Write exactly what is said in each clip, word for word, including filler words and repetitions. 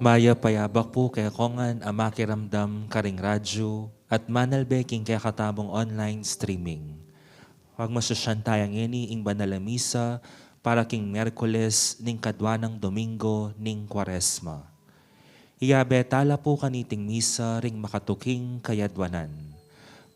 Mayap a abak pu kekongan a makiramdam karing radyu at manalbe king kekatamung online streaming. Pagmasusyan taya ngeni ing banal a misa para king Miyerkules ning kadwa nang Domingo ning Kuaresma. Iyabe tala pu kaniting misa ring makatuking kayadwanan.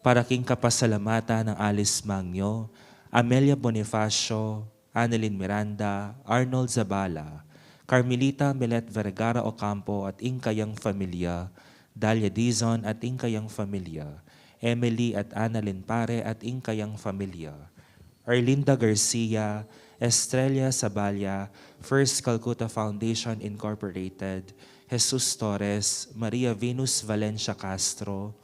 Para king kapasalamatan nang alis Mangyo, Amelia Bonifacio, Annalyn Miranda, Arnold Zabala, Carmelita Milet Vergara Ocampo at ing kayang familia, Dalia Dizon at ing kayang familia, Emily at Annalyn Pare at ing kayang familia, Erlinda Garcia, Estrella Saballa, First Calcutta Foundation Incorporated, Jesus Torres, Maria Venus Valencia Castro,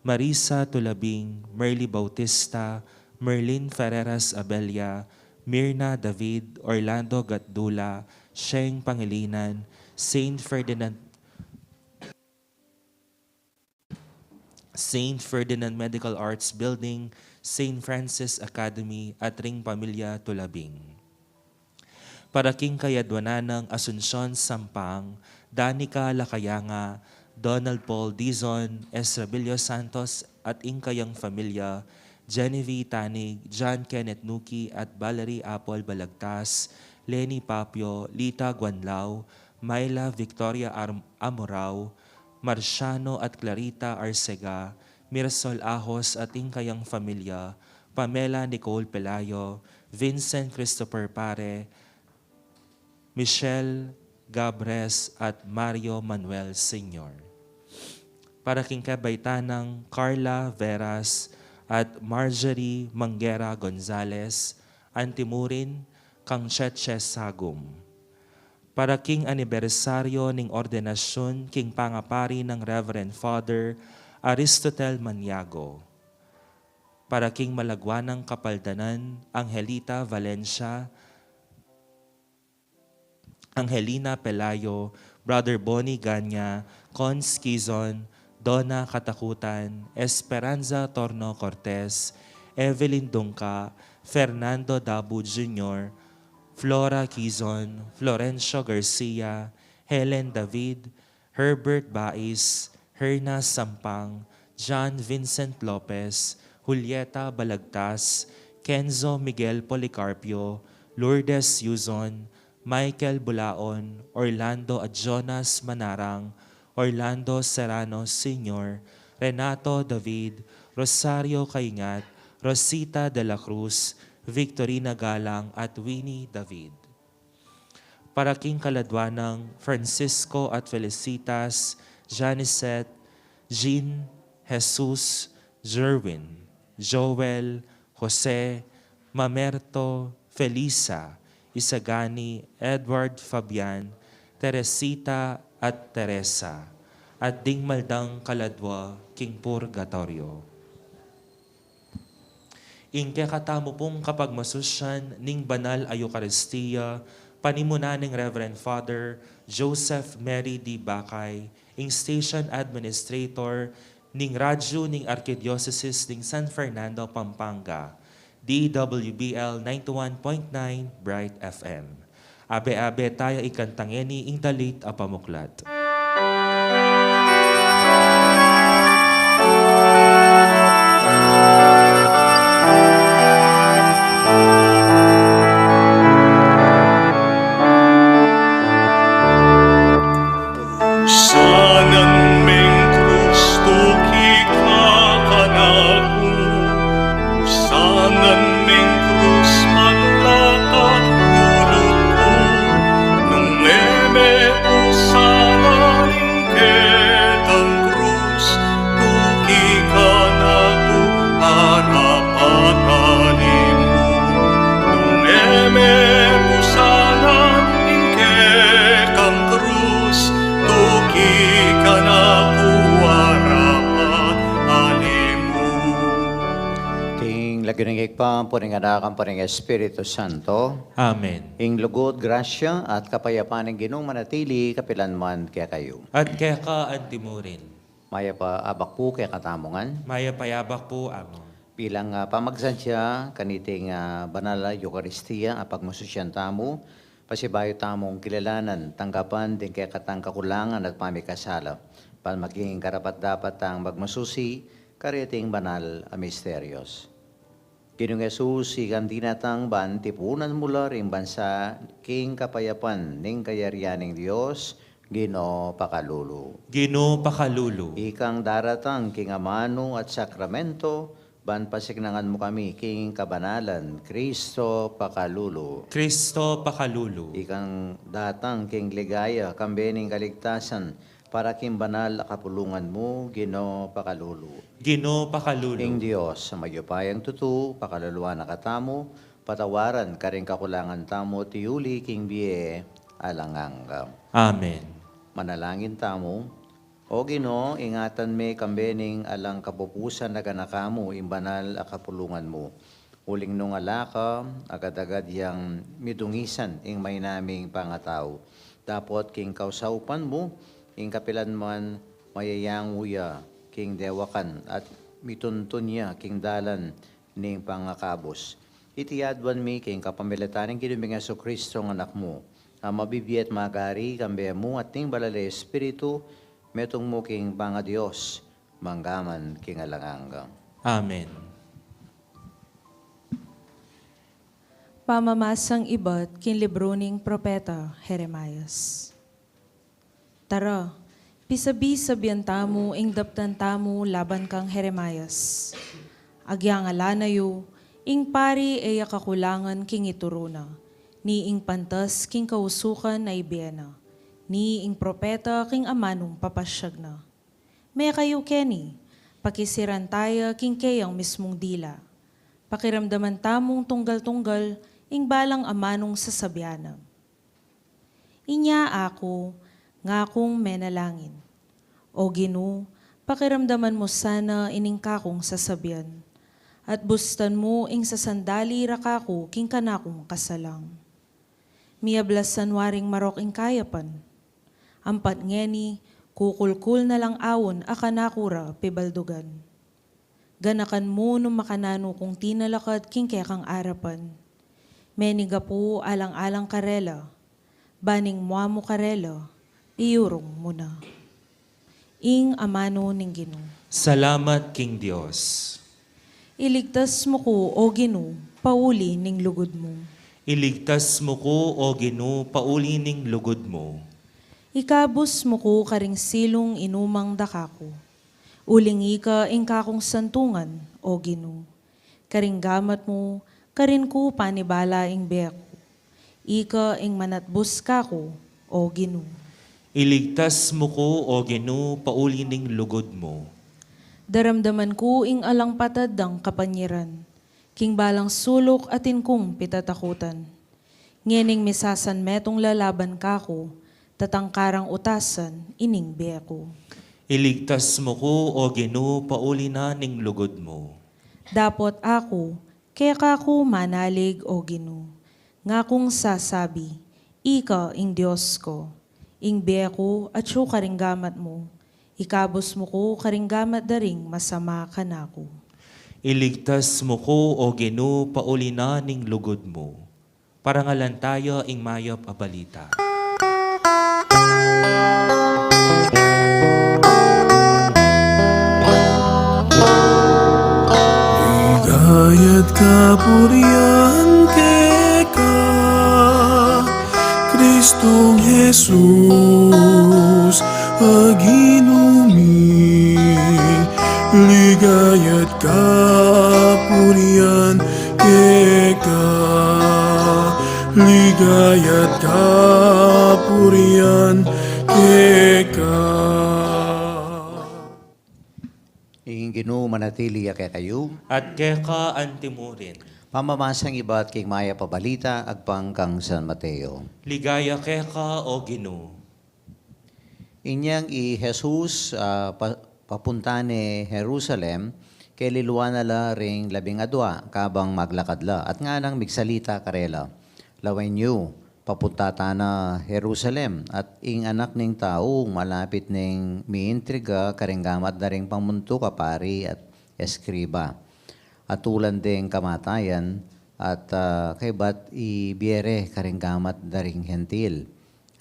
Marisa Tulabing, Merly Bautista, Merlin Ferreras Abella, Mirna David, Orlando Gatdula, Sheng Pangilinan, Saint Ferdinand, Saint Ferdinand Medical Arts Building, Saint Francis Academy, at ring pamilya Tulabing. Para king kayadwanan nang Asuncion Sampang, Danica Lacayanga, Donald Paul Dizon, Esrabilio Santos at ing kayang familia, Genevieve Tanig, John Kenneth Nuki at Valerie Apple Balagtas, Lenny Papio, Lita Guanlao, Myla Victoria Ar- Amorao, Marciano at Clarita Arcega, Mirsol Ahos at ing kayang familia, Pamela Nicole Pelayo, Vincent Christopher Pare, Michelle Gabres at Mario Manuel Senior. Para king kabaitan nang Carla Veras at Marjorie Manguera Gonzalez, Auntie Murin, kang Cheche Sagum. Para king anibersaryo ning ordenasyun king pangapari nang Reverend Father Aristotel Maniago. Para king malagwa nang kapaldanan, Angelita Valencia, Angelina Pelayo, Brother Bonnie Ganya, Cons Quizon, Donna Katakutan, Esperanza Torno Cortez, Evelyn Dungca, Fernando Dabu Junior, Flora Quizon, Florencio Garcia, Helen David, Herbert Bais, Herna Sampang, John Vincent Lopez, Julieta Balagtas, Kenzo Miguel Policarpio, Lourdes Yuzon, Michael Bulaon, Orlando at Jonas Manarang, Orlando Serrano Senior, Renato David, Rosario Caingat, Rosita de la Cruz, Victorina Galang at Winnie David. Para king kaladwa nang Francisco at Felicitas, Janicet, Jean, Jesus, Jerwin, Joel, Jose, Mamerto, Felisa, Isagani, Edward, Fabian, Teresita, at Teresa, at ding maldang kaladwa king purgatoryo. Ing kekatamu pung kapagmasusyan ning banal a Eukaristia, panimunan nang Reverend Father Joseph Mary D. Bacay, ing Station Administrator ning Radyu ning Arkidiosesis ning San Fernando, Pampanga, D W B L ninety-one point nine Bright F M. Abe-abe taya ikanta ngeni ing dalit a pamuklat. Pusanan meng krus, tuki ka kanaku. Pusanan meng krus, maglakat tulut ku. Nung e me pusanan ing kekang krus, tuki kanaku, arapat alimu. Nung e me pusanan ing kekang krus, tuki kanaku, arapat alimu. King lagyu ning Ibpa, ampo ning Anak, ampo ning Espiritu Santo. Amen. Ing lugud, grasya, at kapayapan ning Ginu manatili kapilanman kekayu. At keka antimurin. Mayap a abak pu kekatamu ngan. Mayap a abak pu, Among. Bilang, ah, pamagsadya kaniting, ah, banal a Eukaristia a pagmasusyan tamu, Pasibayu tamung kilalanan, tanggapan ding kekatang kakulangan at pamikasala, ban maging karapat-dapat tang magmasusi kareting banal a misterios. Ginung Jesus, ikang dinatang ban tipunan mu la ring bansa king kapayapan ning kayarian ning Dios, Ginu, pakalulu. Ginu, pakalulu. Ikang daratang king amanu at sakramento, ban pasiknangan mu kami king kabanalan, Kristo, pakalulu. Kristo, pakalulu. Ikang datang king ligaya, kambe ning kaligtasan, para king banal a kapulungan mu, Ginu, pakalulu. Ginu, pakalulu. Ing Dios a mayupayang tutu, pakaluluan na katamu, patawaran karing kakulangan tamu, at iuli king bie alang angga. Amen. Manalangin tamu. O Ginu, ingatan me kambe ning alang kapupusan a ganaka mu ing banal a kapulungan mu. Uling nung ala ka, agad-agad yang midungisan ing mainaming pangatau. Dapot king kausaupan mu, ing kapilan man mayayangu ya king dewakan at mituntun ya king dalan ning pangakabus. Iti aduan mi king kapamilatan ning Ginu ming Jesucristo, ing Anak mu, a mabibie at magari kambe mu at ning Banal a Espiritu, metung mu king pangaDios, mangga man king alang angga. Amen. Pamamasang ibat king libru ning propeta Jeremias. Tara, pisabi-sabian tamu ing daptan tamu laban kang Jeremias. Agyang ala na yu, ing pari e ya kakulangan king ituru na, ni ing pantas king kausukan a ibie na, ni ing propeta king amanung papasyag na. Mekayu keni, pakisiran taya king keyang mismung dila. Pakiramdaman tamung tunggal-tunggal ing balang amanung sasabian na. Inya aku, ngakung menalangin. O Ginu, pakiramdaman mu sana ining kakung sasabian, at bustan mu ing sasandali ra kaku king kanakung kasalang. Miyablasan waring marok ing kayapan. Ampat ngeni, kukulkul na lang aun a kanaku ra pibaldugan. Ganakan mu nung makananu kung tinalakad king kekang arapan. Menigapu alang-alang karela, baning mua mu karela, iyurung mu na. Ing amanu ning Ginu. Salamat king Dios. Iligtas mu ku, O Ginu, pauli ning lugud mu. Iligtas mu ku, O Ginu, pauli ning lugud mu. Ikabus mu ku karing silung inumang daka ku. Uling ika ing kakung santungan, O Ginu. Karing gamat mu, karin ku panibala ing bie ku. Ika ing manatbus kaku, O Ginu. Iligtas mu ku, O Ginu, pauli ning lugud mu. Daramdaman ku ing alang patad dang kapanyiran, king balang suluk atin kung pitatakutan. Ngening misasan metung la laban kaku, tatangkarang utasan ining bie ku. Iligtas mu ku, O Ginu, pauli na ning lugud mu. Dapot aku, keka ku manalig, O Ginu, ngakung sasabi, ika ing Dios ku. Ing bie ku atyu karing gamat mu, ikabus mu ku karing gamat da ring masama kanaku. Iligtas mu ku, O Ginu, pauli na ning lugud mu. Parangalan taya ing mayap a balita. Ligaya't kapurian keka, Kristong Jesus, a Ginu mi. Ligaya't kapurian keka, ligaya't kapurian keka. Ing Ginu manatili ya kekayu. At keka antimurin. Pamamasang ibat king mayap a balita agpang kang San Mateo. Ligaya keka, O Ginu. Inyang i Jesus, ah, pa-, papunta ne Jerusalem, keliluan na la ring labing adua, kabang maglakad la, at nganang migsalita karela, Lawen yu, papunta tana Jerusalem, at ing Anak ning Tau malapit neng miintriga karing gamat da ring pamuntuk a pari at eskriba. Atulan deng kamatayan, at, ah, kaybat ibie re karing gamat da ring Hentil.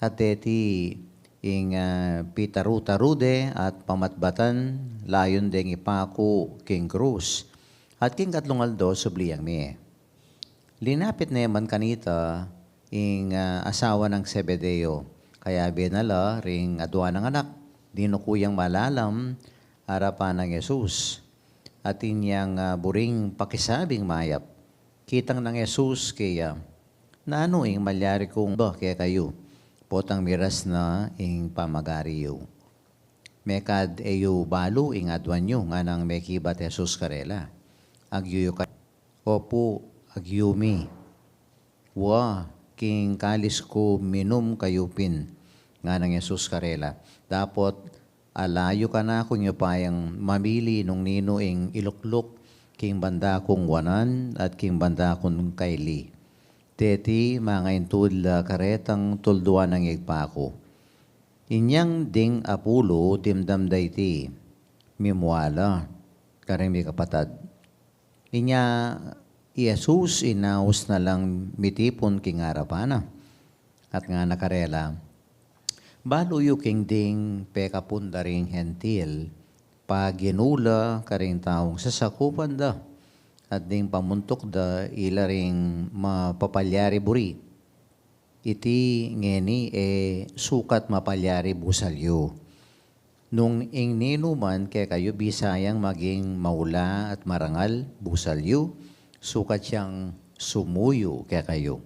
At deti ing, ah, pitaru-taru de at pamatbatan, layun deng ipaku king krus. At king katlung aldo, subli yang mie. Linapit ne man kanita ing, ah, asawa nang Zebedeo. Kayabe na la ring adua nang anak, dinuku yang malalam arapan nang Jesus. At inyang, ah, buring pakisabing mayap. Kitang nang Jesus keya, "Nanu ing malyari kung ba kekayu? Potang miras na ing pamagari yu." "Mekad e yu balu ing aduan yu?" nganang mekibat Jesus karela. "Agyu yu ka?" "Opu, agyu mi." "Wa, king kalis ku minum kayu pin," nganang Jesus karela. "Dapot ala yu kanakung upayang mamili nung ninu ing ilukluk king banda kung wanan at king banda kung kaili. Deti mangaintud la karetang tulduan nang Ibpa ku." Inyang ding apulu dimdam da iti, mimua la karing mikapatad. Inya i Jesus inaus na lang mitipun king arapan na, at ngana karela, "Balu yu king ding pekapun da ring Hentil, paginu la karing taung sasakupan da, at ding pamuntuk da ila ring mapapalyari buri. Iti ngeni e sukat mapalyari busal yu. Nung ing ninu man kekayu bisa yang maging maula at marangal busal yu, sukat yang sumuyu kekayu.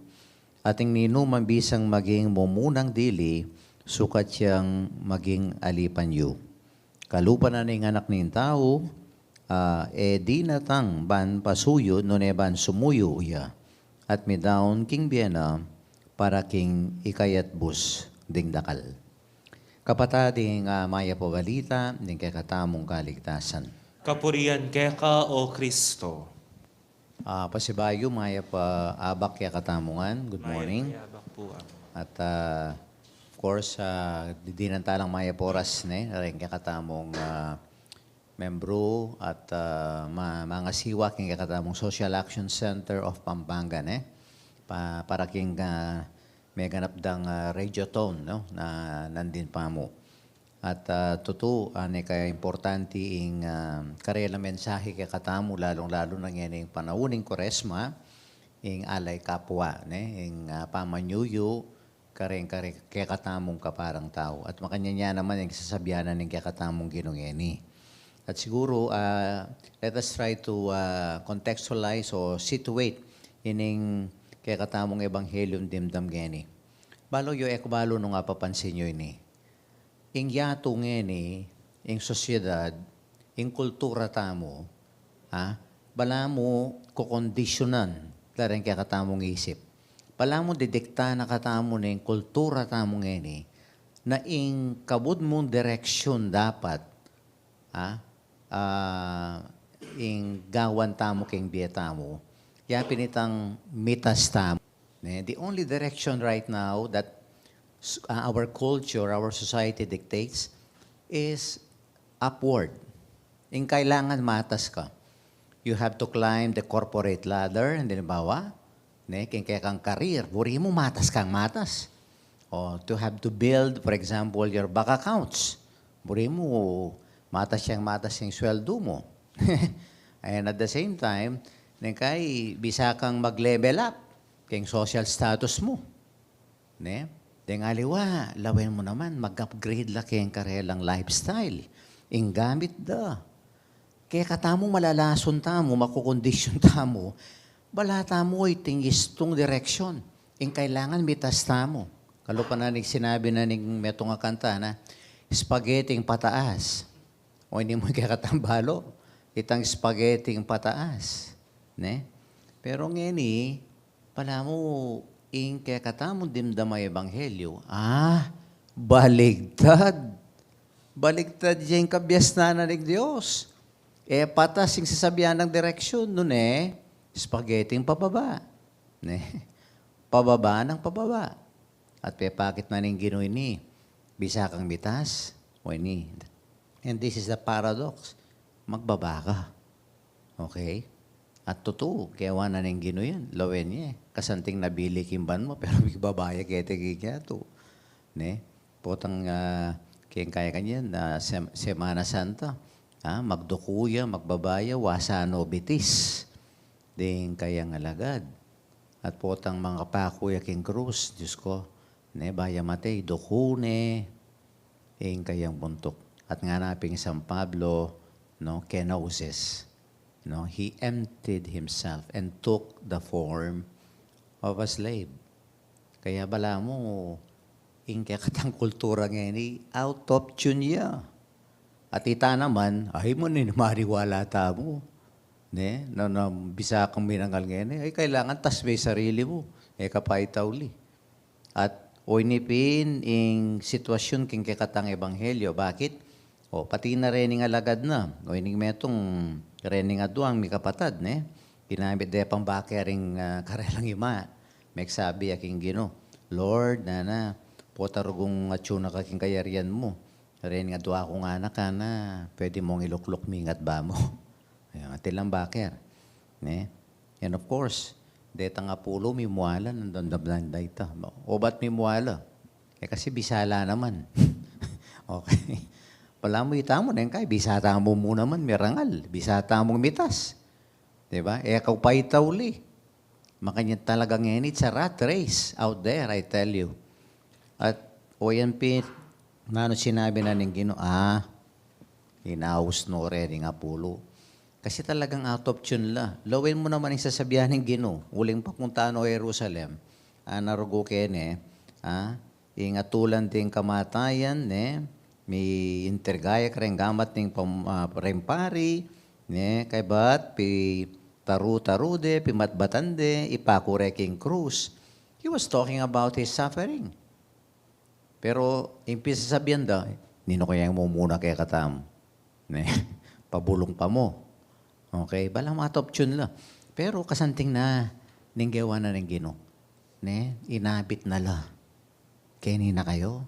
At ing ninu man bisang maging mumunang dili, sukat yang maging alipan yu. Kalupa na ning Anak ning Tau, ah, e dinatang ban pasuyu, nune ban sumuyu ya, at midaun king bie na para king ikayatbus ding dakal." Kapatad, ing, ah, mayap a balita ning kekatamung kaligtasan. Kapurian keka, O Kristo. Ah, pasibayu, mayap a abak kekatamu ngan. Good morning. Mayap a abak pu, Among. At, ah, of course, ah, dinan ta lang mayap a oras, ne, ring kekatamung, ah, membru at, ah, ma-, mangasiwa king kekatamung Social Action Center of Pampanga, ne, pa-, para king, ah, meganap dang, ah, Radiothon, no, na nandin pamu. At, ah, tutu, ah, ne kaya importante ing, ah, karelang mensahe kekatamu, lalung-lalu na ngeni ing panaun ning Kuaresma, ing alay kapwa, ne, ing, ah, pamanyuyu kareng, kareng kekatamung kaparang tau. At makanyan ya naman ing sasabian na ning kekatamung Ginu ngeni. At siguru, ah, let us try to, ah, contextualize o situate ining kekatamung ebanghelyo dimdam ngeni. Balu yu, e ku balu nung apapansin yu ini. Ing yatu ngeni, ing sosyedad, ing kultura tamu, ha? Balamu kokondisyunan la reng kekatamung isip. Balamu didikta na katamu ning kultura tamu ngeni, na ing kabud mung direksyon dapat, ha? Ah, ing gawan tamu king bie tamu, ya pin itang mitas tamu. Ne? The only direction right now that s-, uh, our culture, our society dictates is upward. Ing kailangan matas ka. You have to climb the corporate ladder, halimbawa, ne, king kekang career, buri mu matas kang matas. O, to have to build, for example, your bank accounts. Buri mu matas yang matas ing sweldu mu. And at the same time, neng kai bisa kang mag-level up king social status mu. Ne? Deng aliwa, lawen mu naman, mag-upgrade la keng karelang lifestyle. Ing gamit da. Kekatamu malalasun tamu, makukondisyon tamu, bala tamu iting istung direksyon. Ing kailangan mitas tamu. Kalupa na ning sinabi na ning metung a kanta na, "Spaghetti-ing pataas." O ini mu kekatang balu, itang spaghetti-ing pataas. Ne? Pero ngeni, balamu ing kekatamung dimdam a ebanghelyo, ah, baligtad. Baligtad ya ing kabiasnan na ning Dios. E patas ing sasabian nang direksyon, nune, spaghetti-ing pababa. Ne? Pababa nang pababa. At pepakit na ning Ginu ini, bisa kang mitas, o ini. And this is the paradox. Magbaba ka. Okay? At tutu, kewa na ning Ginu yan, lawen ye. Kasanting nabili king banua, pero mibaba ya keti king yatu. Ne? Potang, ah, keng kaya kanyan, ah, Sem-, Semana Santa, ah, magduku ya, magbaba ya, wasa no bitis. Deng kayang alagad. At potang mangapaku ya king krus, Dios ku, ne, ba ya mate, duku ne, ing kayang buntuk. At ngana pin San Pablo, no, kenosis. No, he emptied himself and took the form of a slave. Kaya balamu, ing kekatang kultura ngeni, out of tune ya. At ita naman, ay, mu nin mariwala tamu. Ne? Na, na, bisa kang minangal ngeni, ay, kailangan tasbe sarili mu. E ka pa itauli. At o ini pin ing sitwasyun king kekatang ebanghelyo. Bakit? O, pati na rening alagad na. O, ining metung rening aduang mikapatad, ne? Ginamit de pang bake ring, ah, karelang ima. Megsabi ya king Ginu, Lord, nana, pota rugung atyu na ka king kayarian mu. Rening adua kung anak, kana, pwede mung ilukluk mingat ba mu. Ayan, ati lang baker. Ne? And of course, detang apulu mimwala nandang damdan da ita. O, ba't mimwala? E, kasi bisa la naman. Okay. Balamu ita mu, neng kay, bisa tamu mu naman mirangal. Bisa tamung mitas. Diba? E, kau pa itauli. Makanyan talaga ngeni, it's a rat race out there, I tell you. At o yan pin, nanu sinabi na ning Ginu, ah, inaus no rening apulu. Kasi talagang out of tune la. Lawen mu naman ing sasabian ning Ginu, uling papunta no Jerusalem. Ah, narugu kene, ah, ing atulan ding kamatayan, ne, miintriga ya kareng gamat ning pam-, ah, reng pari, ne, kaybat pitaru-taru de, pimatbatan de, ipaku re king krus. He was talking about his suffering. Pero ing pisasabian da, ninu kaya ing mumuna kekatamu? Ne? Pabulung pa mu. Okay, balamu out of tune la. Pero kasanting na ning gewa na ning Ginu. Ne? Inabit na la. Keni na kayu.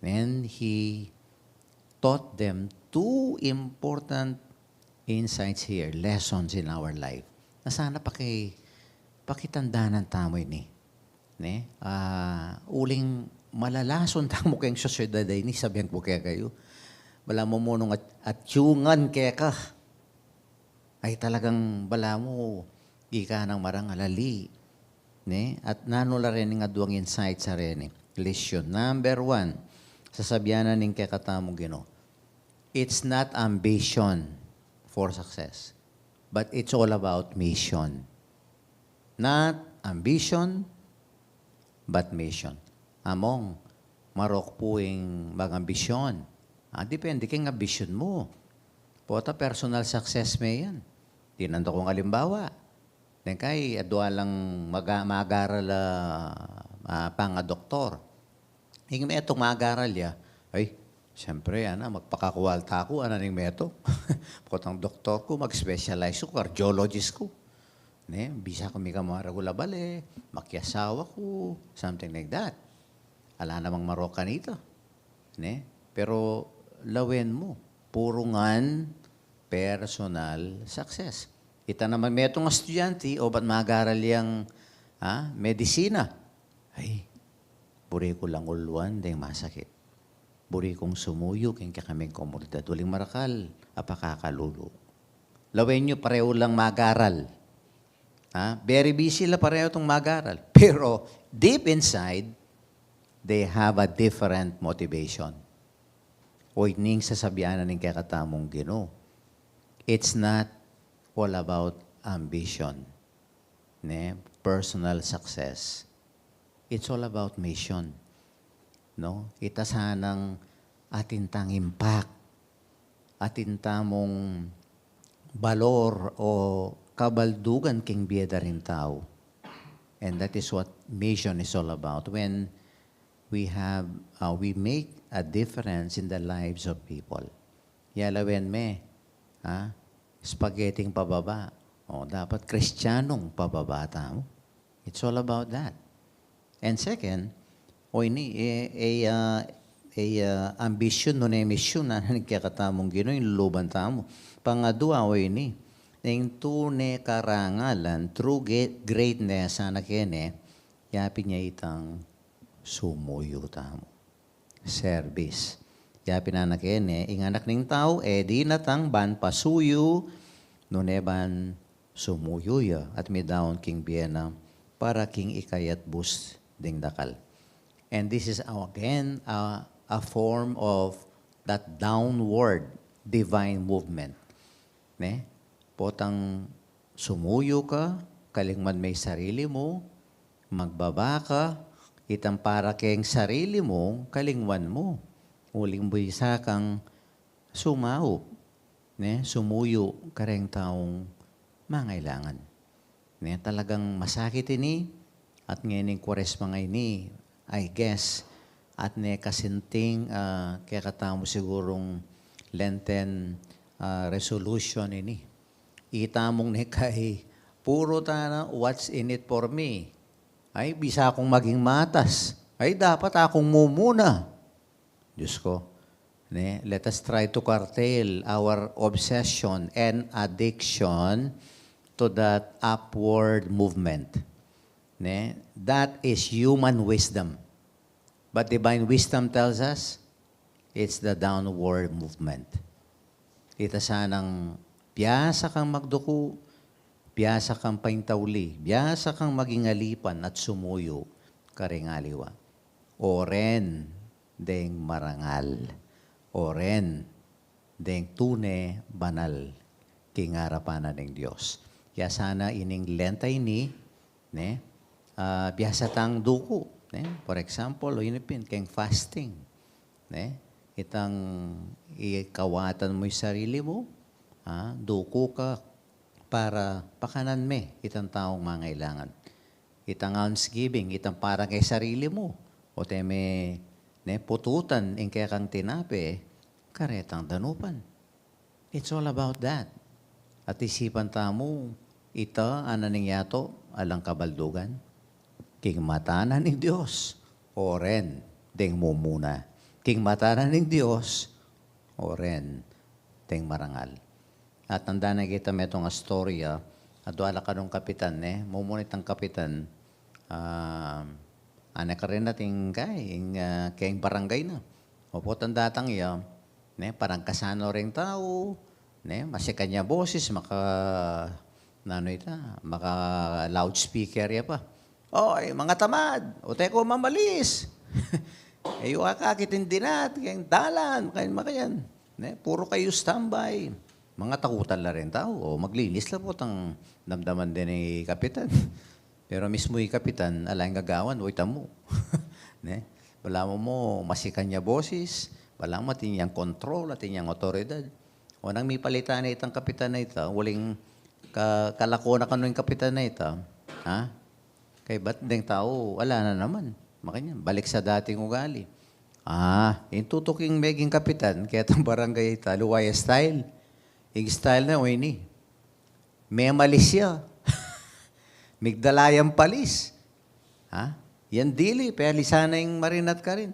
And he taught them two important insights here, lessons in our life. Na sana paki-, pakitandanan tamu ini. Ne? Ah, uling malalason tamu keng sosyedad a ini, sabian ku kekayu. Balamu mu nung at-, atyungan keka. Ay talagang balamu, ika nang marangal ali. Ne? At nanu la rening aduang insight sa reni. Lesson. Number one, sasabian na ning kekatamung Ginu. It's not ambition for success, but it's all about mission. Not ambition, but mission. Among, marok pu ing mag-ambisyon. Ah, depende keng ambisyon mu. Pota personal success me yan. Tinan da kung alimbawa. Deng kay, adua lang maga-, magaral a, ah, pangadoktor. Ing metung magaral ya, ay, siyempre, ana, magpakakualta ku, ana ning metung. Potang doktor ku, mag-specialize ku, cardiologist ku. Ne, bisa ku mika maragul a bale, makiasawa ku, something like that. Ala namang marok kanita. Ne? Pero lawen mu, puru ngan personal success. Ita naman metung a estudyante, obat magaral yang, ah, medisina. Ay, buri ku lang uluan deng masakit. Buri kung sumuyu king kekaming komunidad. Uling marakal a pakakalulu. Lawen yu, parehu lang magaral. Ha? Very busy la parehu tung magaral. Pero deep inside, they have a different motivation. O ining sasabian na ning kekatamung Ginu. It's not all about ambition, ne, personal success. It's all about mission. No? Ita sanang atin tang impact, atin tamung balor o kabaldugan king bie da ring tau. And that is what mission is all about. When we have, uh, we make a difference in the lives of people. Ya lawen me, ha? Spaghetti pababa. O, dapat Kristiyanong pababa tamu. It's all about that. And second, o ini, e, e, ah, e, ah, ambisyon, nune misyon, nanu ning kekatamung Ginu, ing luluban tamu. Pangadua, o ini, ning tune karangalan, true ge-, greatness, sana kene, yapin ya itang sumuyu tamu. Service. Yapin na kene, ing Anak ning Tau, e dinan tang ban pasuyu, nune ban sumuyu ya, at midaun king bie na, para king ikayatbus ding dakal. And this is, uh, again, uh, a form of that downward divine movement. Ne? Potang sumuyu ka, kalingwan me sarili mu, magbaba ka, itang para keng sarili mu, kalingwan mu. Uling bisa kang sumaup, ne, sumuyu kareng taung mangailangan. Ne, talagang masakit ini, at ngening Kuaresma ngeni, I guess, at ne kasinting, ah, kekatamu sigurung Lenten, ah, resolution ini. Ita mung ne kay, puro tana, "What's in it for me?" Ay, bisa akong maging matas. Ay, dapat akong mumuna. Diyos ko. Ne? Let us try to curtail our obsession and addiction to that upward movement. Ne? That is human wisdom. But divine wisdom tells us it's the downward movement. Ita sanang biasa kang magduku, biasa kang paintauli, biasa kang maging alipan at sumuyu karing aliwa. O ren deng marangal, o ren deng tune banal king arapan na ning Dios. Kaya sana ining Lenta ini, ne, ah, biasa tang duku, ne? For example, o ini pin, keng fasting, ne? Itang ikawatan mu ing sarili mu, ah, duku ka para pakanan me itang taung mangailangan. Itang almsgiving, itang para keng sarili mu. O teme, ne, pututan ing kekang tinape, karetang danupan. It's all about that. At isipan tamu, ita, ana ning yatu, alang kabaldugan. King mata na ning Dios, o ren deng mumuna. King mata na ning Dios, o ren deng marangal. At tanda na kita metung a storya, adwa la kanung kapitan, ne? Mumuna itang kapitan, ah, ana karin na ting kay, ing, ah, keng barangay na. Opo, tanda tang iya, ne, parang kasano reng tau, ne, masikan ya boses, maka, nanu ita, maka loudspeaker ya pa. "Oy, mga tamad, o teko mamalis." E yu akakit ing dinat keng dalan, keng makanyan. Ne, puro kayu standby. Mangatakutan la reng tau, o maglinis la potang damdaman de ning kapitan. Pero mismu ing kapitan, ala ing gagawan, o ita mu. Ne? Balamu mu, masikan ya boses, balamu atin yang kontrol, atin yang otoridad. O nang mipalitan na itang kapitan a ita, uling ka-, kalako na kanu ing kapitan a ita, ha? Kaybat deng tau, ala na naman. Makanyan, balik sa dating ugali. Ah, ing tutuking meging kapitan, ketang barangay a ita, aliwa ya style. Ing style na, o ini. Memalis ya. Migdala yang palis. Ha? Yang dili, palisan na ing marinat karin.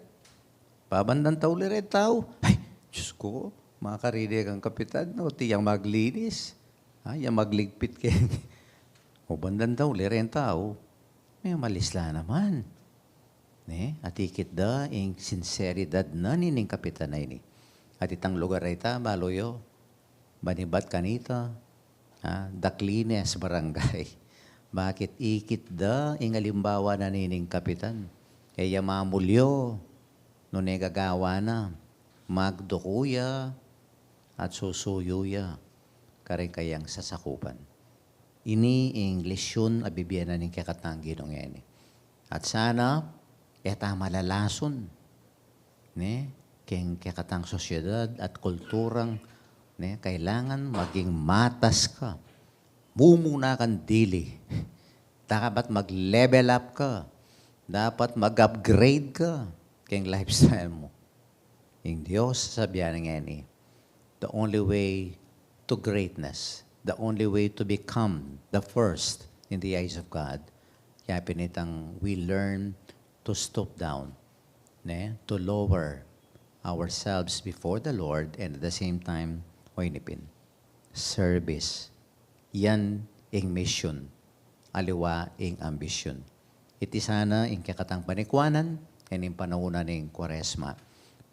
Ba bandang tauli reng tau. Ay, Diyos ko, makaride kang kapitan, no? Ti yang maglinis. Ha? Yang magligpit keng. O bandang tauli reng tau. Memalis la naman. Ne? At ikit da ing sinseridad na nining kapitan a ini. At itang lugar a ita, balu yu, manibat kanita, ha, Daklines Barangay. Bakit? Ikit da ing alimbawa na nining kapitan. E ya mamulyo, nune gagawan na, magduku ya, at susuyu ya kareng kayang sasakupan. Ini ing lesyun a bibie na ning kekatang Ginu ngeni. At sana, e ta malalasun, ne, keng kekatang sosyedad at kulturang, ne, kailangan maging matas ka. Mumuna kang dili. Dapat mag-level up ka. Dapat mag-upgrade ka keng lifestyle mu. Ing Dios, sasabian na ngeni, the only way to greatness, the only way to become the first in the eyes of God, yapin itang we learn to stoop down, ne? To lower ourselves before the Lord, and at the same time, o ini pin, service. Yan ing misyun, aliwa ing ambisyun. Iti sana ing kekatang panikuanan, ining panaun na ning Kuaresma.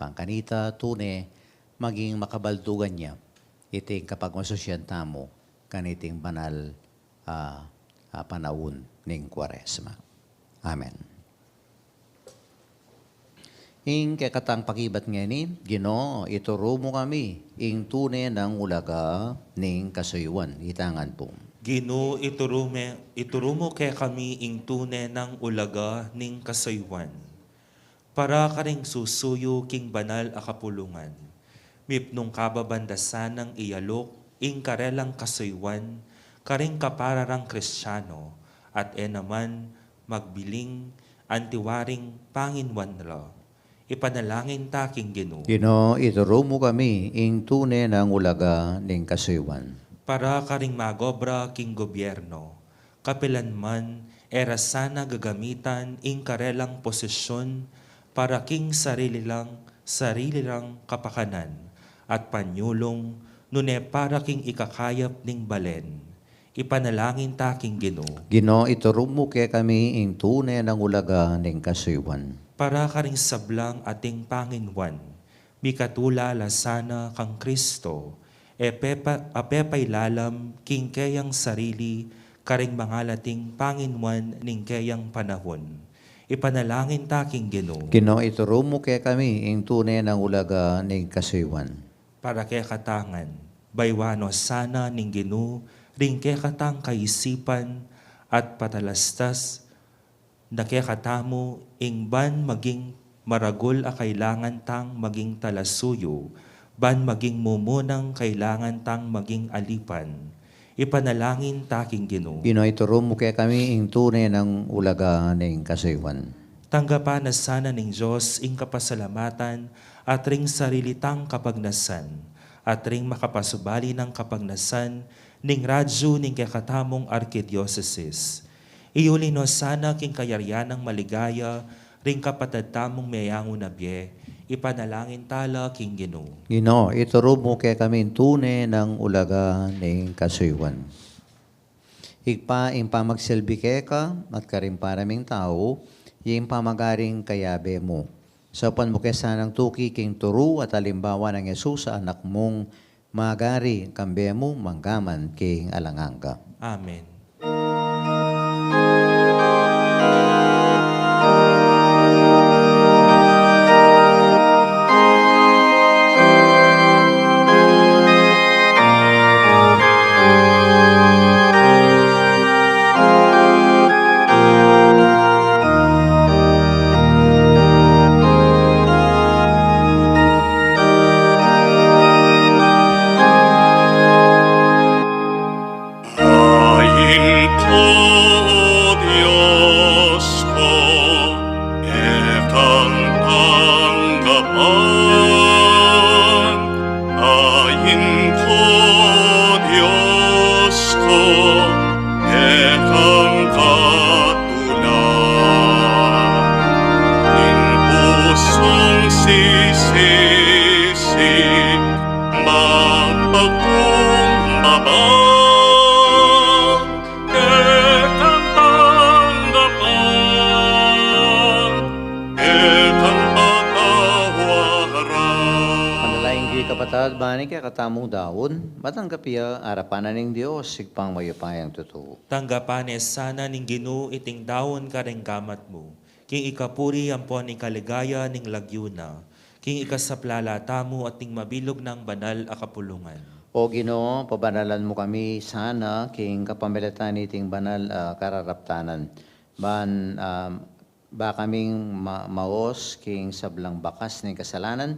Bang kanita tune maging makabaldugan ya iting kapagmasusyan tamu kaniting banal a, a panaun ning Kuaresma. Amen. Ing kekatang pakibat ngeni, Ginu, ituru mu kami ing tune nang ulaga ning kasuyuan. Itangan pu. Ginu, ituru me-, ituru mu kekami ing tune nang ulaga ning kasuyuan. Para karing susuyu king banal a kapulungan, mipnung kababan da sanang iyaluk ing karelang kasuyuan karing kapara rang Kristiano, at e naman magbiling antiwaring panginuan ra. Ipanalangin ta king Ginu. Ginu, ituru mu kami ing tune nang ulaga ning kasuyuan. Para karing magobra king gobyerno, kapilan man e ra sana gagamitan ing karelang posisyun para king sarili lang, sarili lang kapakanan at panyulung, nune para king ikakayap ning balen. Ipanalangin ta king Ginu. Ginu, ituru mu kekami ing tune nang ulaga ning kasuyuan. Para karing sablang ating panginuan, mikatula la sana kang Kristo, e pepa-, a pepailalam king keyang sarili karing mangalating panginuan ning keyang panahun. Ipanalangin ta king Ginu. Ginu, ituru mu kekami ing tune nang ulaga ning kasuyuan. Para kekatang ngan, baywan no sana ning Ginu ring kekatang kaisipan at patalastas na kekatamu ing ban maging maragul a kailangan tang maging talasuyu, ban maging mumunang kailangan tang maging alipan. Ipanalangin ta king Ginu. Ginu, ituru mu kekami ing tune nang ulaga ning kasuyuan. Tanggapan na sana ning Dios ing kapasalamatan at ring sarili tang kapagnasan, at ring makapasubali nang kapagnasan ning radyu ning kekatamung arkidiosesis. Iuli no sana king kayarian nang maligaya ring kapatad tamung meyangu na bie, ipanalangin ta la king Ginu. Ginu, ituru mu kekami ing tune nang ulaga ning kasuyuan. Ibpa, ing pamagsilbi keka at karing para ming tau, ing pamagaring kayabe mu. Saupan mu ke sanang tuki king turu at alimbawa nang Jesus a Anak mung magari, kambe mu mangga man king alang angga. Amen. Ain ko, o Dios ko, e kang tanggapan. Ain ko, Dios ko, e kang katulan. Ning pusung sisisi, mapakumbaba, e kang tanggapan, e kang patawaran. Manalangin kayu, kapatad, ban ing kekatamung daun matanggap ya arapan na ning Dios, Ibpang mayupayang tutu. Tanggapan ne sana ning Ginu iting daun karing gamat mu, king ikapuri ampon ikaligaya ning lagyu na, king ikasaplala tamu at ning mabilug nang banal a kapulungan. O Ginu, pabanalan mu kami sana king kapamilatan niting banal a kararaptanan. Ban, ah, ba kaming ma-, maos king sablang bakas ning kasalanan,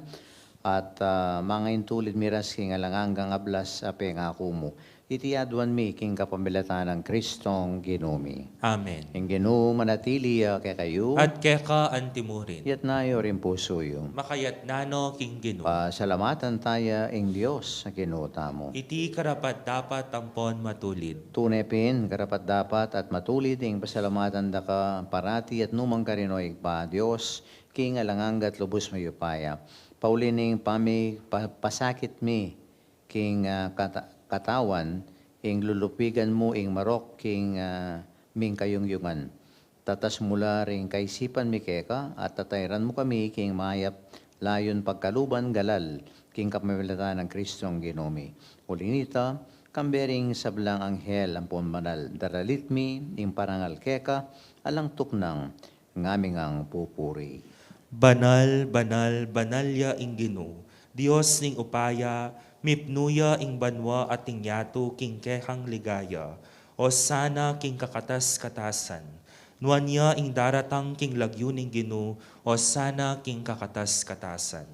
at, ah, mangaintulid miras king alang anggang ablas a pengaku mu. Iti aduan mi king kapamilatan nang Kristong Ginu mi. Amen. Ing Ginu manatili ya kekayu. At keka antimurin. Itas yu ring pusu yu. Makatas no king Ginu. Pasalamatan taya ing Dios a Ginu tamu. Iti karapat-dapat ampon matulid. Tune pin, karapat-dapat at matulid ing pasalamatan daka parati at nu man karin, o Ibpa, Dios king alang angga at lubus mayupaya. Pauli ning pami-, pa-, pasakit mi king, ah, kata-, katawan, ing lulupigan mu ing marok king, ah, ming kayungyungan. Tatas mu la ring kaisipan mi keka, at tatairan mu kami king mayap layun pagkaluban galal, king kapamilatan nang Kristong Ginu mi. Uli nita, kambe ring sablang anghel ampon banal, daralit mi ing parangal keka, alang tuknang ngaming pupuri. Banal, banal, banal ya ing Ginu, Dios ning upaya, mipnu ya ing banua at ing yatu king kekang ligaya. Osana king kakatas-katasan. Nuan ya ing daratang king lagyu ning Ginu, Osana king kakatas-katasan.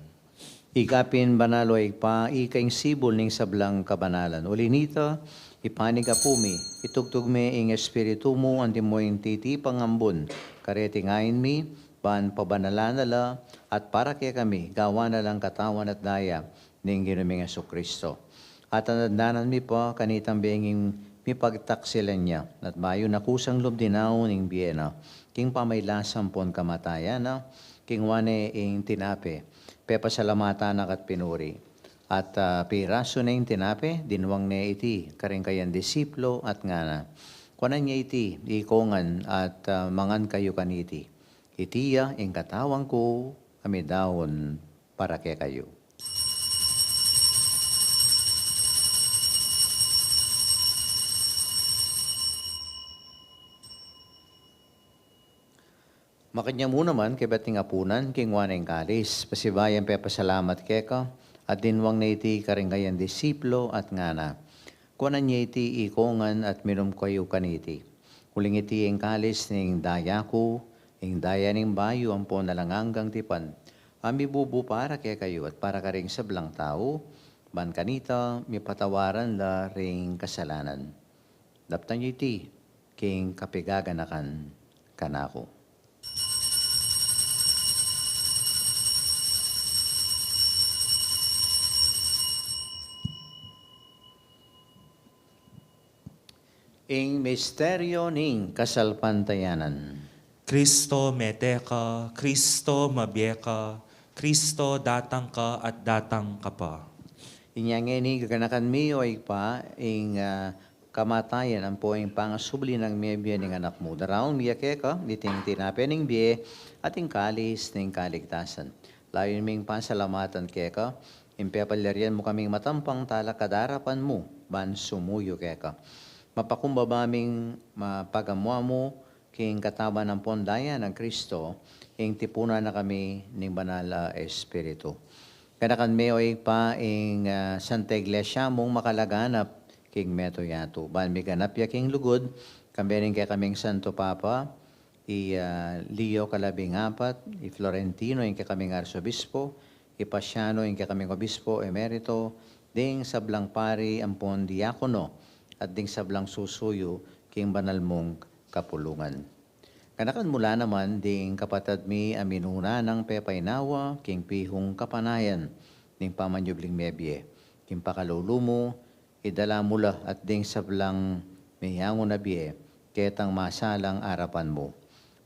Ika pin banal, o Ibpa, ika ing sibul ning sablang kabanalan. Uli nita, ipanig Apu mi, itugtug me ing Espiritu mu anti mo ing titipang ambun kareting ain mi, ban pabanalan na la, at para kekami gawan na lang katawan at daya ning Ginu ming Jesucristo. At anandanan mi pa kanitang benging mipagtaksilan ya, at bayu na kusang lub dinaun ing bie na, king pamailas ampon kamatayan na, kinua ne ing tinape, pepasalamatan na ka't pinuri. At, ah, pirasu ne ing tinape, dinwang ne iti karing kayang disipulu at ngana: Kuanan ye iti ikongan at, ah, mangan kayu kaniti. Iti ya ing katawan ku a midaun para kekayu. Makanyan mu naman, kaybat ning apunan, kinua ne ing kalis, pasibayu yang pepasalamat keka, at dinwang ne iti karing kayang disipulu at ngana: Kuanan ye iti ikongan at minum kayu kaniti. Uling iti ing kalis ning daya ku, ing daya ning bayu ampon alang anggang tipan, a mibubu para kekayu at para karing sablang tau, ban kanita mipatawaran la ring kasalanan. Daptan yu iti king kapigaganakan kanaku. Ing misteryu ning kasalpantayanan. Kristo, mete ka, Kristo, mabie ka, Kristo, datang ka at datang ka pa. Inya ngeni gaganakan mi, o Ibpa, ing, ah, kamatayan ampo ing pangasubli nang mebie ning Anak mu. Daraun mi ya keka iting tinape ning bie at ing kalis ning kaligtasan. Layun ming pasalamatan keka ing pepalyarian mu kaming matampang talakad king arapan mu ban sumuyu keka. Mapakumbaba ming mapagamu-amu king katawan ampon daya nang Kristo, ing tipunan na kami ning Banal a Espiritu. Ganakan me, o Ibpa, ing, ah, Santa Iglesia mung makalaganap king meto yatu, ban miganap ya king lugud, kambe ning kekaming Santo Papa, i, ah, Leo kalabing apat, i Florentino ing kekaming Arsobispo, i Pasiano ing kekaming Obispo Emerito, ding sablang pari ampon diakono, at ding sablang susuyu king banal mung kapulungan. Ganakan mu la naman ding kapatad mi a minuna nang pepainawa king pihung kapanayan ning pamanyubling mebie, king pakalulu mu, idala mu la at ding sablang meyangu na bie ketang masalang arapan mu.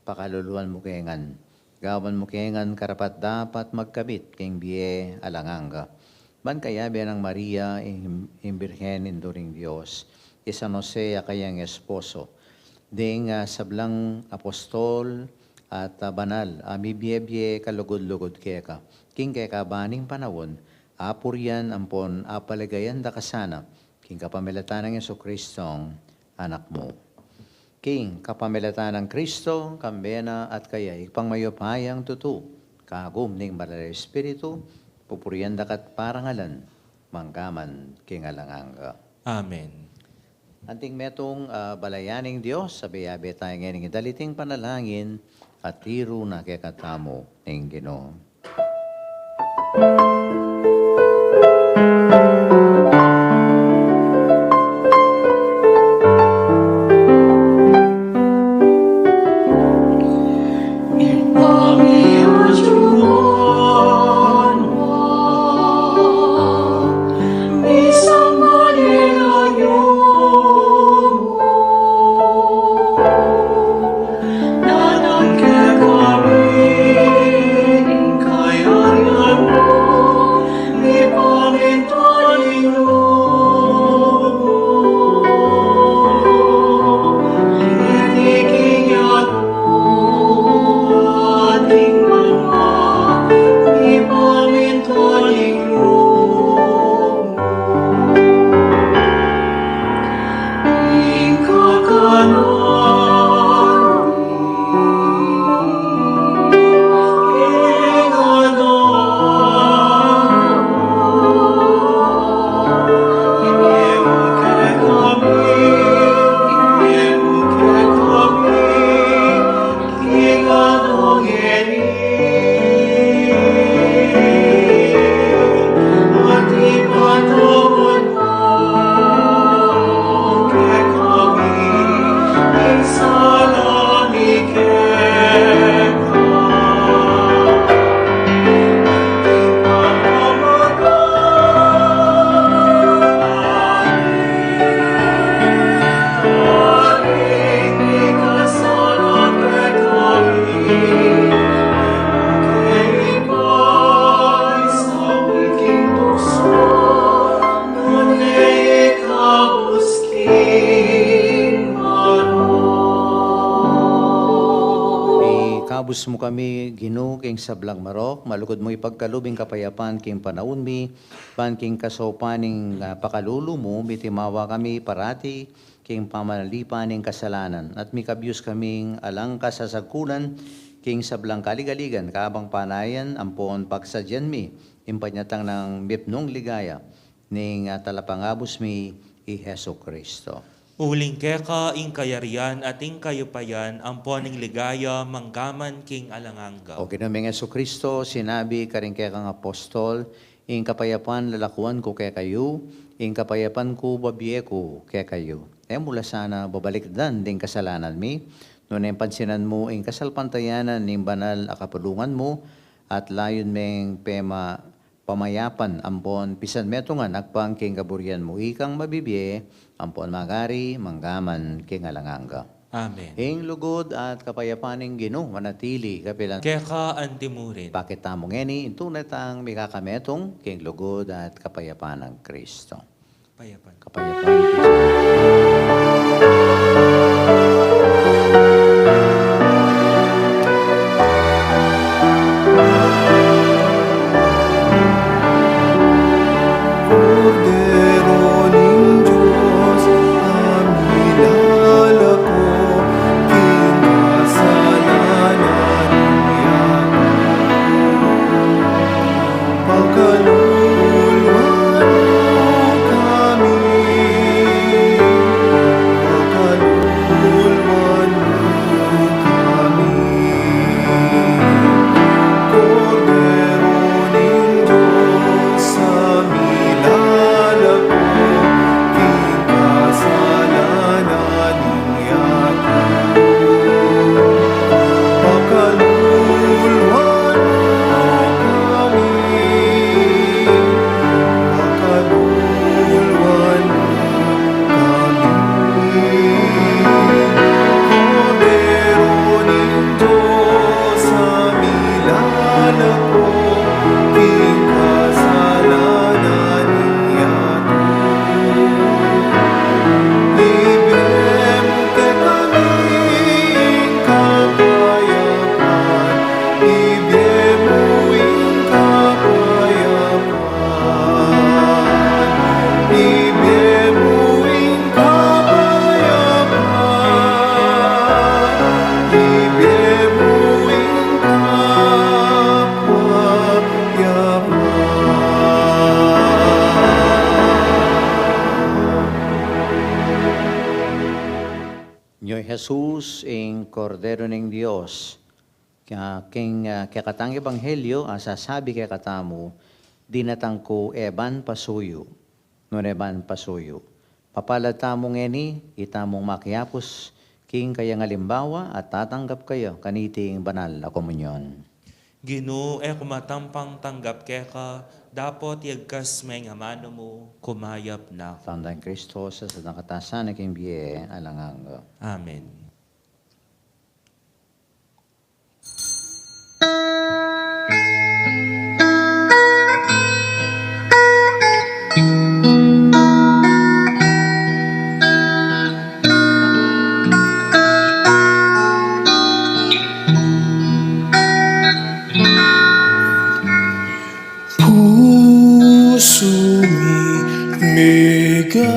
Pakaluluan mu ke ngan, gawan mu ke ngan karapat-dapat magkamit king bie alang angga. Ban kayabe nang Maria, ing, ing Birhen Indu ning Dios, i San Jose a kayang esposo, ding, ah, sablang apostol at, ah, banal a mibie-bie kalugud-lugud keka king kekaban ning panaun, apurian ampon apaligayan da ka sana, king kapamilatan nang Jesucristong Anak mu. King kapamilatan nang Kristo, kambe na at kaya, Ibpang mayupayang tutu, kagum ning Banal a Espiritu, pupurian da ka't parangalan, mangga man king alang angga. Amen. Anting metung, ah, balayan ning Dios, abe-abe tamu ngeni king daliting panalangin, a tiru na kekatamu ning Ginu. Mu kami, Ginu, king sablang marok, malugud mu ipagkalub ing kapayapan king panaun mi, ban king kasaupan ning, ah, pakalulu mu, mitimawa kami parati king pamanalipan ning kasalanan, at mikabyus kaming alang kasasagkulan king sablang kaligaligan, kabang panayan ampon pagsadyan mi ing panyatang nang mipnung ligaya ning, ah, Talapangabus mi, i Jesucristo. Uling keka ing kayarian at ing kayupayan ampon ing ligaya manggaman king alang angga. O Ginu ming Jesucristo, sinabi karing kekang apostol, ing kapayapan lalakuan ku kekayu, ing kapayapan ku bibie ku kekayu. E mu la sana babalikdan ding kasalanan mi, nune pansinan mu ing kasalpantayanan ning banal a kapulungan mu, at layun meng pema pamayapan ampon pisanmetungan agpang king kaburian mu, ikang mabibie ampon magari manggaman king alang angga. Amen. Ing lugud at kapayapan ning Ginu manatili kapilan keka antimurin. Pakit tamu ngeni ing tune tang mikakametung king lugud at kapayapan nang Kristo. Kapayapan. Kapayapan. Kordero ning Dios, a milalako king kasalanan ning yatu. Pakaluluan mu kami, pakaluluan mu kami. Kordero ning Dios, a milalako king kasalanan ning yatu. Pakaluluan mu kami, pakaluluan mu kami. Kordero ning Dios, a milalako king kasalanan ning yatu. Ibie mu kekami ing kapayapan, ibie mu ing kapayapan, ibie mu ing kapayapan, ibie mu ing kapayapan. Nyo i Jesus, ing Kordero ning Dios. Kaya king, ah, kekatang ebanghelyo, a sasabi kekatamu, dinatang ku e ban pasuyu, nune ban pasuyu. Mapalad tamu ngeni, itamung makiapus king kayang alimbawa at tatanggap kaya kaniting banal a komunyon. Ginu, e ku matampang tanggap keka, dapot yagkas me ing amanu mu, kumayap na ku. Tanda ning Kristo, sasadan na katamu king bie alang angga. Amen. Pusu mi megawala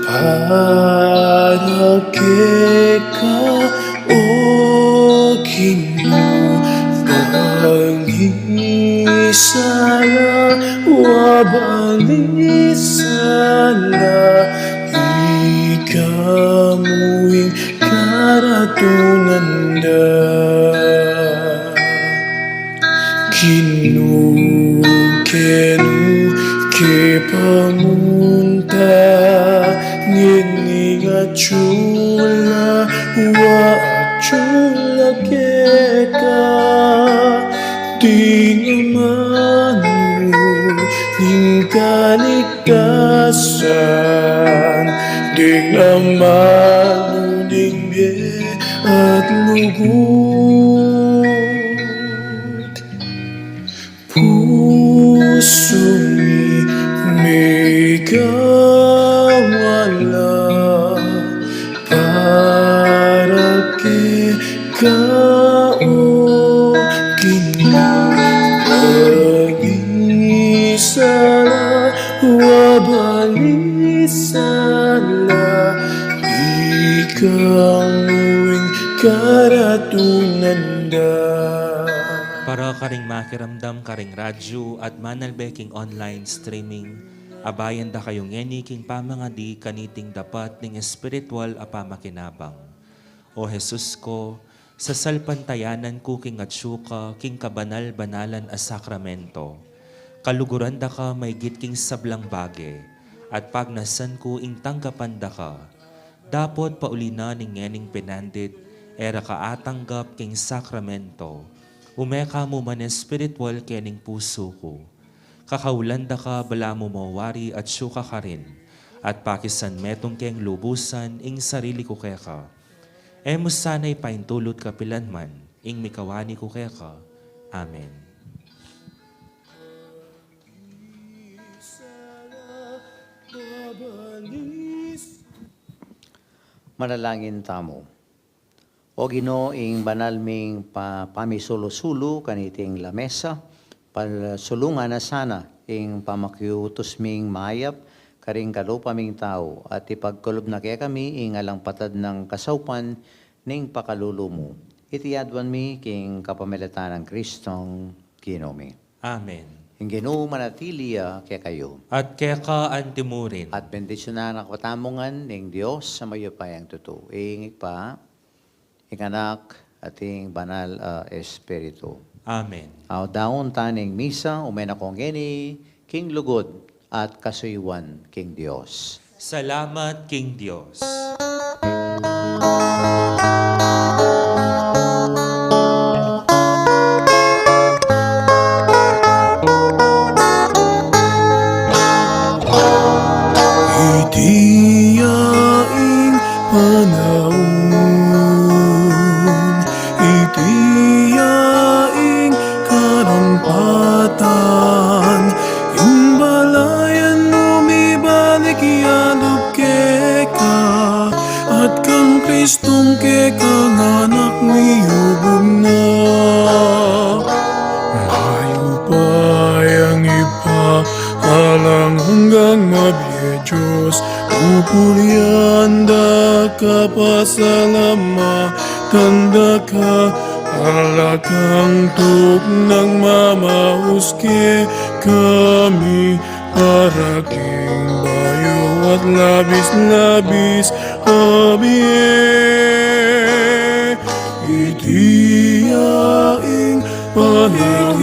para keka, o Ginu, balisala, wa balisala, ika mu ing karatunan da. Ginu, kenu ke pamunta, ngening atyu la wa atyu la keka, ding amanu ning kaligtasan, ding amanu ning bie at lugud. Pusu mi megawala King pagisala, wa balisala, ikang muing karatunan da. Para karing makiramdam karing radyu at manalbe king online streaming, abayan da kayu ngeni king pamangadi kaniting dapat ning espiritual a pamakinabang. O Jesus ko, sasalpantayanan ku king atsu ka king kabanal-banalan a sakramento. Kaluguran da ka maygit king sablang bage, at pagnasan ku ing tanggapan da ka. Dapot pauli na ning ngening pinandit, e ra ka atanggap king sakramento. Ume ka mu man espiritual kening pusu ku. Kakaulan da ka balamu mo wari atsu ka karin, at pakisan metung keng lubusan ing sarili ku keka. E mu sana ipaintulut kapilanman ing mikawani ku keka. Amen. Manalangin tamu. O Ginu, ing banal ming pa-, pamisulu-sulu kaniting lamesa, pasulungan na sana ing pamakiutus ming mayap karing kalupa ming tau, at ipagkalub na kekami ing alang patad nang kasaupan ning pakalulu mu. Iti aduan mi king kapamilatan nang Kristong Ginu mi. Amen. Ing Ginu manatili ya kekayu. At keka antimurin. At bendisyunan na katamu ngan ning Dios a mayupayang tutu. Ing Ibpa, ing Anak, at ing Banal a Espiritu. Amen. Au daun ta ning misa, ume na ko ngeni king lugud at kasuyuan king Dios. Salamat king Dios. Iti ya ing panaun, iti ya ing karampatan, ing balayan mu mibalik ya lub keka, at kang Kristong kekang Anak miyubug na. Mayupayang Ibpa, alang anggang mabie Dios, pupurian da ka, pasalamatan da ka, ala kang tuknang mamaus kekami, para king bayu at labis-labis a bie. Iti ya ing panaun,